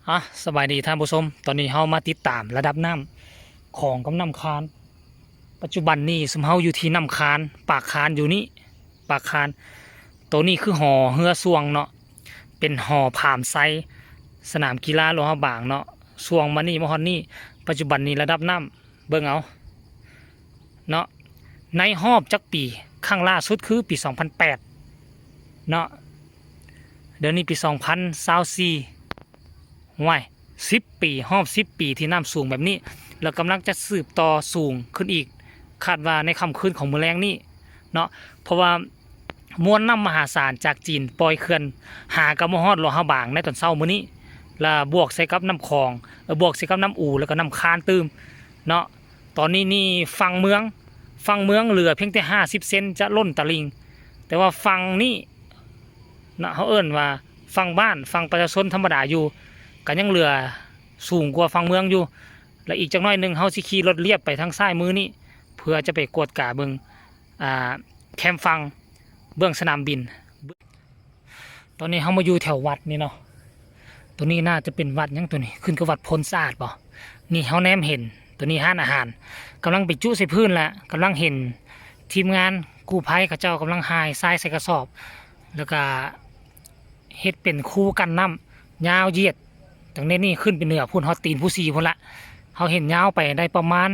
ອາ ສະບາຍດີທ່ານຜູ້ຊົມ, ຕອນນີ້ເຮົາມາຕິດຕາມລະດັບນ້ຳຂອງກັບນ້ຳຄານ. ປັດຈຸບັນນີ້ຊຸມເຮົາຢູ່ທີ່ນ້ຳຄານ, ປາກຄານຢູ່ນີ້, ປາກຄານ. ໂຕນີ້ຄືຫໍເຮືອຊ່ວງເນາະ, ເປັນຫໍພາມໄຊ ສະໜາມກິລາຫຼວງພະບາງເນາະ, ຊ່ວງມານີ້ມາຮອດນີ້. ປັດຈຸບັນນີ້ລະດັບນ້ຳ ເບິ່ງເອົາເນາະ, ໃນຮອບຈັກປີ? ຄັ້ງລ່າສຸດຄືປີສອງພັນແປດເນາະ, ດຽວນີ້ປີສອງພັນຊາວສີ່ ຫ້ວຍ ສິບປີ, ຮອບສິບປີທີ່ນ້ຳສູງແບບນີ້ ແລ້ວກຳລັງຈະສືບຕໍ່ສູງຂຶ້ນອີກ, ຄາດວ່າໃນຄ່ຳຄືນຂອງມື້ແລງນີ້ເນາະ, ເພາະວ່າມວນນ້ຳມະຫາສານຈາກຈີນປ່ອຍເຂື່ອນຫາກໍມາຮອດຫຼວງພະບາງໃນຕອນເຊົ້າມື້ນີ້, ລະບວກໃສ່ກັບນ້ຳຂອງ, ເອີ ບວກໃສ່ກັບນ້ຳອູ ແລ້ວກໍນ້ຳຄານຕື່ມເນາະ. ຕອນນີ້ນີ້ຝັ່ງເມືອງ, ຝັ່ງເມືອງເຫຼືອພຽງແຕ່ຫ້າສິບເຊັນຈະລົ້ນຕະລິ່ງ, ແຕ່ວ່າຝັ່ງນີ້ນະ ເຮົາເອີ້ນວ່າຝັ່ງບ້ານ, ຝັ່ງປະຊາຊົນທຳມະດາຢູ່ ກໍຍັງເຫຼືອສູງກວ່າຝັ່ງເມືອງຢູ່. ແລະ ອີກຈັກໜ້ອຍໜຶ່ງ ເຮົາຊິຂີ່ລົດລຽບໄປທາງຊ້າຍມືນີ້ ເພື່ອຈະໄປກວດກາເບິ່ງ ອ່າ ແຄມຝັ່ງເບື້ອງສະໜາມບິນ. ຕອນນີ້ເຮົາມາຢູ່ແຖວວັດນີ້ເນາະ, ໂຕນີ້ໜ້າຈະເປັນວັດຫຍັງໂຕນີ້? ຂຶ້ນກັບວັດໂພນສະອາດບໍ? ນີ້ເຮົາແນມເຫັນໂຕນີ້ຮ້ານອາຫານ, ກຳລັງໄປຈຸໃສ່ພື້ນລະ, ກຳລັງເຫັນທີມງານກູ້ໄພເຂົາເຈົ້າກຳລັງຫາຍຊາຍໃສ່ກະສອບ ແລ້ວກະເຮັດເປັນຄູກັ້ນນ້ຳຍາວຢຽດ. ຕັ້ງແຕ່ນີ້ຂຶ້ນໄປເໜືອພຸ້ນ ຮອດຕີນຜູ້ສີ່ພຸ້ນລະ, ເຮົາເຫັນຍາວໄປໄດ້ປະມານ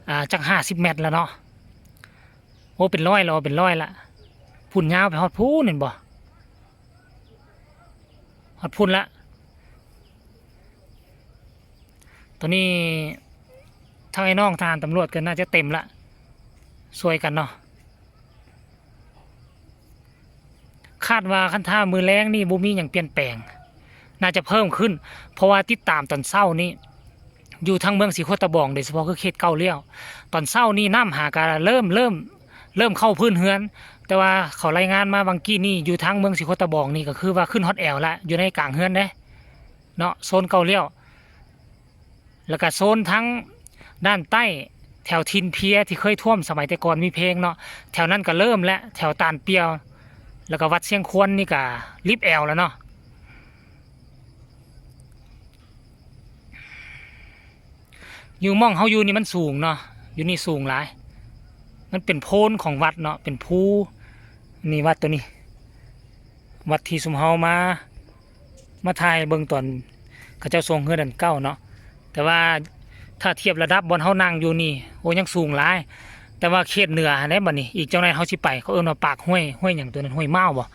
ອ່າ ຈັກຫ້າສິບແມັດລະເນາະ. ໂອ້ ເປັນຮ້ອຍລະ, ເປັນຮ້ອຍລະ, ພຸ້ນຍາວໄປຮອດພຸ້ນແມ່ນບໍ່? ຮອດພຸ້ນລະ. ຕອນນີ້ທາງອ້າຍນ້ອງທະຫານຕຳຫຼວດກໍໜ້າຈະເຕັມລະ, ຊ່ວຍກັນເນາະ. ຄາດວ່າຄັນຖ້າມື້ແລງນີ້ບໍ່ມີຫຍັງປ່ຽນແປງ ໜ້າຈະເພີ່ມຂຶ້ນ, ເພາະວ່າຕິດຕາມຕອນເຊົ້ານີ້ ຢູ່ທາງເມືອງສີໂຄດຕະບອງ ໂດຍສະເພາະຄືເຂດເກົ້າລ້ຽວ, ຕອນເຊົ້ານີ້ນ້ຳຫາກະເລີ່ມ ເລີ່ມ ເລີ່ມເຂົ້າພື້ນເຮືອນ, ແຕ່ວ່າເຂົາລາຍງານມາຫວ່າງກີ້ນີ້ ຢູ່ທາງເມືອງສີໂຄດຕະບອງນີ້ ກໍຄືວ່າຂຶ້ນຮອດແອວລະ, ຢູ່ໃນກາງເຮືອນເດ້ເນາະ ໂຊນເກົ້າລ້ຽວ. ແລ້ວກະໂຊນທາງດ້ານໃຕ້ ແຖວຖິ່ນເພຍທີ່ເຄີຍຖ້ວມສະໄໝແຕ່ກ່ອນມີເພງເນາະ, ແຖວນັ້ນກະເລີ່ມແລ້ວ, ແຖວຕານປ່ຽວ ແລ້ວກະວັດຊຽງຄວນນີ້ກະລິບແອວແລ້ວເນາະ. ຢູ່ໝ່ອງເຮົາຢູ່ນີ້ມັນສູງເນາະ, ຢູ່ນີ້ສູງຫຼາຍ, ມັນເປັນໂພນຂອງວັດເນາະ, ເປັນພູ. ນີ້ວັດໂຕນີ້ ວັດທີ່ຊຸມເຮົາມາ ມາຖ່າຍເບິ່ງຕອນເຂົາເຈົ້າຊ່ວງເຮືອເດືອນເກົ້າເນາະ, ແຕ່ວ່າຖ້າທຽບລະດັບບ່ອນເຮົານັ່ງຢູ່ນີ້ ໂອ້ ຍັງສູງຫຼາຍ, ແຕ່ວ່າເຂດເໜືອຫັ້ນແຫຼະ. ບັດນີ້ອີກຈັກໜ້ອຍເຮົາຊິໄປ ເຂົາເອີ້ນວ່າປາກຫ້ວຍ, ຫ້ວຍຫຍັງໂຕນັ້ນ, ຫ້ວຍມ້າວບໍ?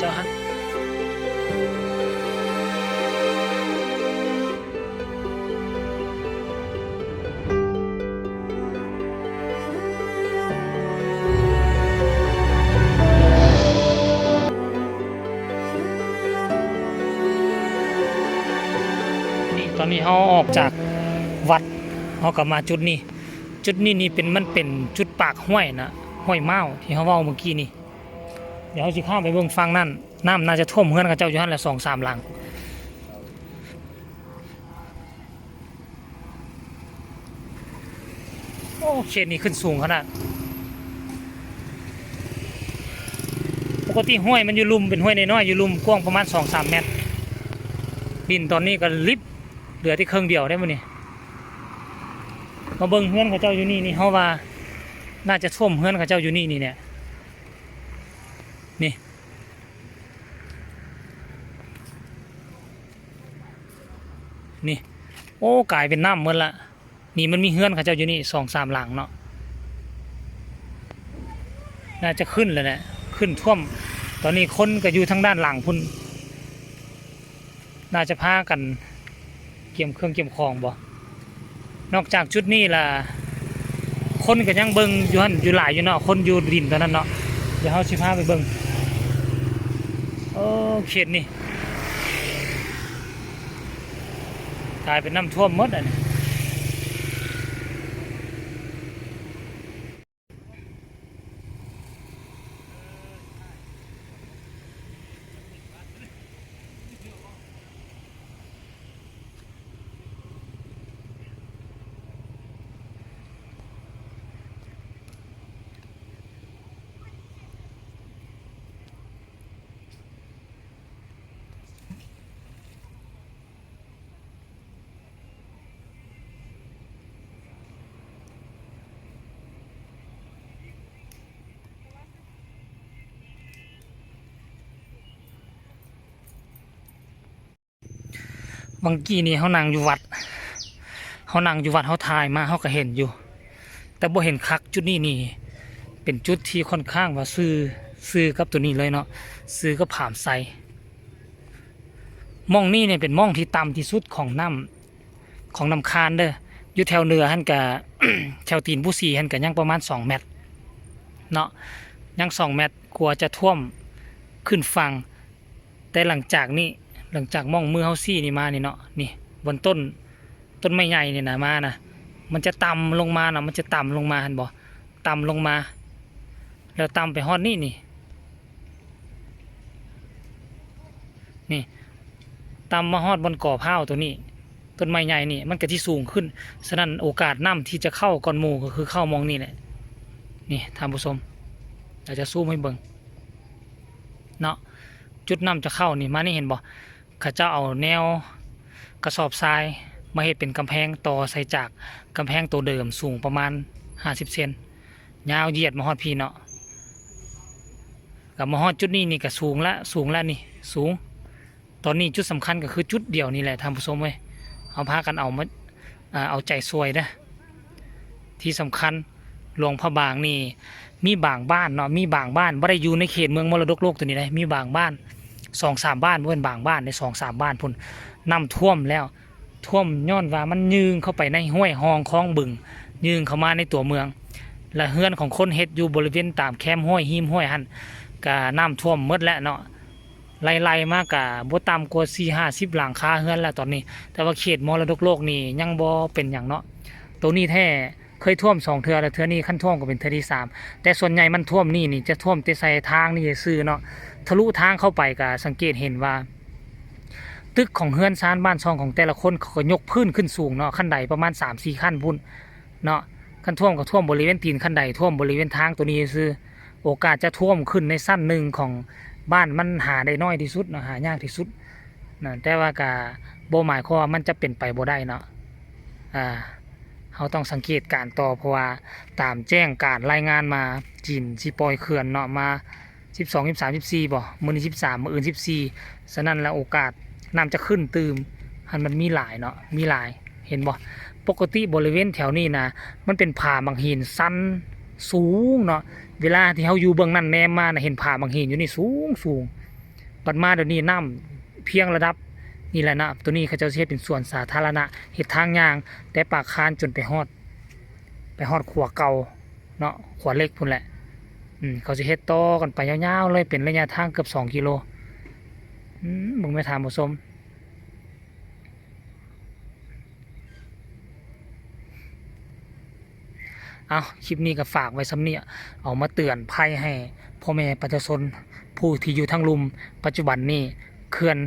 ເຈົ້າຫັ້ນ ນີ້ ຕອນນີ້ເຮົາອອກຈາກວັດ ເຮົາກໍມາຈຸດນີ້. ຈຸດນີ້ນີ້ເປັນ ມັນເປັນຈຸດປາກຫ້ວຍນະ, ຫ້ວຍມ້າວທີ່ເຮົາເວົ້າເມື່ອກີ້ນີ້. ດຽວເຮົາຊິຂ້າມໄປເບິ່ງຝັ່ງນັ້ນ, ນ້ຳໜ້າຈະຖ້ວມເຮືອນເຂົາເຈົ້າຢູ່ຫັ້ນແຫຼະ ສອງສາມຫຼັງ. ໂອ້ ເຂດນີ້ຂຶ້ນສູງຂະໜາດ. ປົກກະຕິຫ້ວຍມັນຢູ່ລຸ່ມ, ເປັນຫ້ວຍນ້ອຍໆ ຢູ່ລຸ່ມ, ກວ້າງປະມານສອງສາມແມັດ. ດິນຕອນນີ້ກໍລິບ ເຫຼືອແຕ່ເຄິ່ງດຽວໄດ໋ມື້ນີ້. ມາເບິ່ງເຮືອນເຂົາເຈົ້າຢູ່ນີ້ນີ້, ເຮົາວ່າໜ້າຈະຖ້ວມເຮືອນເຂົາເຈົ້າຢູ່ນີ້ນີ້ແຫຼະ. ນີ້ ນີ້ ໂອ້ ກາຍເປັນນ້ຳໝົດລະ. ນີ້ມັນມີເຮືອນເຂົາເຈົ້າຢູ່ນີ້ສອງສາມຫຼັງເນາະ, ໜ້າຈະຂຶ້ນແລ້ວແຫຼະ, ຂຶ້ນຖ້ວມ. ຕອນນີ້ຄົນກໍຢູ່ທາງດ້ານຫຼັງພຸ້ນ, ໜ້າຈະພາກັນກຽມເຄື່ອງກຽມຂອງບໍ? ນອກຈາກຈຸດນີ້ລະ ຄົນກໍຍັງເບິ່ງຢູ່ຫັ້ນຢູ່ຫຼາຍຢູ່ເນາະ, ຄົນຢູ່ດິນຕອນນັ້ນເນາະ. ດຽວເຮົາຊິພາໄປເບິ່ງ. ໂອ້ ເຂດນີ້ກາຍເປັນນ້ຳຖ້ວມໝົດອັນນີ້. ບາງກີ້ນີ້ເຮົານັ່ງຢູ່ວັດ, ເຮົານັ່ງຢູ່ວັດ ເຮົາຖ່າຍມາເຮົາກໍເຫັນຢູ່ ແຕ່ບໍ່ເຫັນຄັກ. ຈຸດນີ້ນີ້ເປັນຈຸດທີ່ຂ້ອນຂ້າງວ່າຊື່ ຊື່ກັບໂຕນີ້ເລີຍເນາະ, ຊື່ກັບຜາມໄຊ. ໝ່ອງນີ້ນີ້ເປັນໝ່ອງທີ່ຕ່ຳທີ່ສຸດຂອງນ້ຳ ຂອງນ້ຳຄານເດີ້. ຢູ່ແຖວເໜືອຫັ້ນກະ ແຖວຕີນປູສີຫັ້ນກະຍັງປະມານສອງແມັດເນາະ, ຍັງສອງແມັດກວ່າຈະຖ້ວມຂຶ້ນຝັ່ງ. ແຕ່ຫຼັງຈາກນີ້ ຫຼັງຈາກໝ່ອງມືເຮົາຊີ້ນີ້ມານີ້ເນາະ, ນີ້ບ່ອນຕົ້ນ ຕົ້ນໄມ້ໃຫຍ່ນີ້ນະມານະ ມັນຈະຕ່ຳລົງມາເນາະ, ມັນຈະຕ່ຳລົງມາ ເຫັນບໍ່? ຕ່ຳລົງມາ ແລ້ວຕ່ຳໄປຮອດນີ້ນີ້ ນີ້ ຕ່ຳມາຮອດບ່ອນກໍພ້າວໂຕນີ້ ຕົ້ນໄມ້ໃຫຍ່ນີ້ ມັນກໍຊິສູງຂຶ້ນ. ສະນັ້ນໂອກາດນ້ຳທີ່ຈະເຂົ້າກ່ອນໝູ່ກໍຄືເຂົ້າໝ່ອງນີ້ແຫຼະ. ນີ້ທ່ານຜູ້ຊົມ ອາດຈະຊູມໃຫ້ເບິ່ງເນາະ, ຈຸດນ້ຳຈະເຂົ້ານີ້ ມານີ້ເຫັນບໍ່? ເຂົາເຈົ້າເອົາແນວກະສອບຊາຍມາເຮັດເປັນກຳແພງຕໍ່ໃສ່ຈາກກຳແພງໂຕເດີມ ສູງປະມານຫ້າສິບເຊັນ ຍາວຢຽດມາຮອດພີ້ເນາະ. ກໍມາຮອດຈຸດນີ້ນີ້ກໍສູງລະ ສູງລະນີ້ ສູງ. ຕອນນີ້ຈຸດສຳຄັນກໍຄືຈຸດດຽວນີ້ແຫຼະທ່ານຜູ້ຊົມເອີຍ, ເຮົາພາກັນເອົາມາ ເອົາໃຈຊ່ວຍເດີ້. ທີ່ສຳຄັນ ຫຼວງພະບາງນີ້ມີບາງບ້ານເນາະ, ມີບາງບ້ານບໍ່ໄດ້ຢູ່ໃນເຂດເມືອງມໍລະດົກໂລກໂຕນີ້ເດ້, ມີບາງບ້ານ ສອງສາມບ້ານ, ບໍ່ແມ່ນບາງບ້ານເດ້ ສອງສາມບ້ານພຸ້ນ ນ້ຳຖ້ວມແລ້ວ. ຖ້ວມຍ້ອນວ່າມັນຍື່ນເຂົ້າໄປໃນຫ້ວຍຮ່ອງຄອງບຶງ, ຍື່ນເຂົ້າມາໃນຕົວເມືອງ ແລະ ເຮືອນຂອງຄົນເຮັດຢູ່ບໍລິເວນຕາມແຄມຫ້ວຍ ຮິມຫ້ວຍຫັ້ນ ກະນ້ຳຖ້ວມໝົດແລ້ວເນາະ. ໄລ່ໆມາກະບໍ່ຕ່ຳກວ່າສີ່ຫ້າສິບຫຼັງຄາເຮືອນແລ້ວຕອນນີ້, ແຕ່ວ່າເຂດມໍລະດົກໂລກນີ້ຍັງບໍ່ເປັນຫຍັງເນາະ. ໂຕນີ້ແທ້ເຄີຍຖ້ວມສອງເທື່ອແລ້ວ, ເທື່ອນີ້ຄັນຖ້ວມກໍເປັນເທື່ອທີສາມ, ແຕ່ສ່ວນໃຫຍ່ມັນຖ້ວມນີ້ນີ້ຈະຖ້ວມແຕ່ໃສ່ທາງນີ້ຊື່ເນາະ, ທະລຸທາງເຂົ້າໄປກະສັງເກດເຫັນວ່າ ຕຶກຂອງເຮືອນຊານບ້ານຊ່ອງຂອງແຕ່ລະຄົນ ເຂົາກໍຍົກພື້ນຂຶ້ນສູງເນາະ, ຂັ້ນໄດປະມານສາມສີ່ຂັ້ນພຸ້ນເນາະ. ຄັນຖ້ວມກໍຖ້ວມບໍລິເວນຕີນຂັ້ນໄດ, ຖ້ວມບໍລິເວນທາງໂຕນີ້ຊື່. ໂອກາດຈະຖ້ວມຂຶ້ນໃນຊັ້ນໜຶ່ງຂອງບ້ານ ມັນຫາໄດ້ໜ້ອຍທີ່ສຸດເນາະ, ຫາຍາກທີ່ສຸດນະ, ແຕ່ວ່າກະບໍ່ໝາຍຄວາມວ່າມັນຈະເປັນໄປບໍ່ໄດ້ເນາະ. ອາ ເຮົາຕ້ອງສັງເກດການຕໍ່ ເພາະວ່າຕາມແຈ້ງການລາຍງານມາ ຈີນຊິປ່ອຍເຂື່ອນເນາະ ມາ ສິບສອງ ສິບສາມ ສິບສີ່ ບໍ່? ມື້ນີ້ສິບສາມ ມື້ອື່ນສິບສີ່. ສະນັ້ນແລ້ວໂອກາດນ້ຳຈະຂຶ້ນຕື່ມຫັ້ນມັນມີຫຼາຍເນາະ, ມີຫຼາຍ. ເຫັນບໍ່? ປົກກະຕິບໍລິເວນແຖວນີ້ນະ ມັນເປັນຜາໝາກຫີນຊັນສູງເນາະ, ເວລາທີ່ເຮົາຢູ່ເບື້ອງນັ້ນແນມມານະ ເຫັນຜາໝາກຫີນຢູ່ນີ້ສູງໆ. ບັດມາດຽວນີ້ນ້ຳພຽງລະດັບນີ້ແຫຼະນະ, ໂຕນີ້ເຂົາເຈົ້າຊິເຮັດເປັນສວນສາທາລະນະ, ເຮັດທາງຍ່າງແຕ່ປາກຄານຈົນໄປຮອດ ໄປຮອດຂົວເກົ່າເນາະ, ຂົວເຫຼັກພຸ້ນແຫຼະ. ອືມ ເຂົາຊິເຮັດຕໍ່ກັນໄປຍາວໆເລີຍ ເປັນໄລຍະທາງເກືອບສອງກິໂລ. ອືມ ເບິ່ງແມ່ທ່ານຜູ້ຊົມ. ເອົາ ຄລິບນີ້ກໍຝາກໄວ້ສ່ຳນີ້, ເອົາມາເຕືອນໄພໃຫ້ພໍ່ແມ່ປະຊາຊົນຜູ້ທີ່ຢູ່ທາງລຸ່ມ. ປັດຈຸບັນນີ້ເຂື່ອນ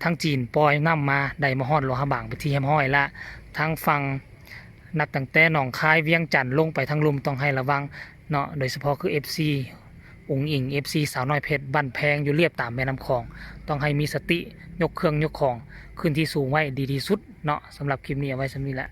ທາງຈີນປ່ອຍນ້ຳມາ ໄດ້ມາຮອດຫຼວງພະບາງເປັນທີ່ຮຽບຮ້ອຍລະ, ທາງຝັ່ງ ນັບຕັ້ງແຕ່ໜອງຄາຍ ວຽງຈັນ ລົງໄປທາງລຸ່ມຕ້ອງໃຫ້ລະວັງເນາະ, ໂດຍສະເພາະຄືເອັບຊີອຸງອິງ ເອັບຊີສາວນ້ອຍເພັດ ບ້ານແພງ ຢູ່ລຽບຕາມແມ່ນ້ຳຂອງ ຕ້ອງໃຫ້ມີສະຕິ ຍົກເຄື່ອງຍົກຂອງຂຶ້ນທີ່ສູງໄວ້ດີທີ່ສຸດເນາະ. ສຳລັບຄລິບນີ້ເອົາໄວ້ສ່ຳນີ້ແຫຼະ.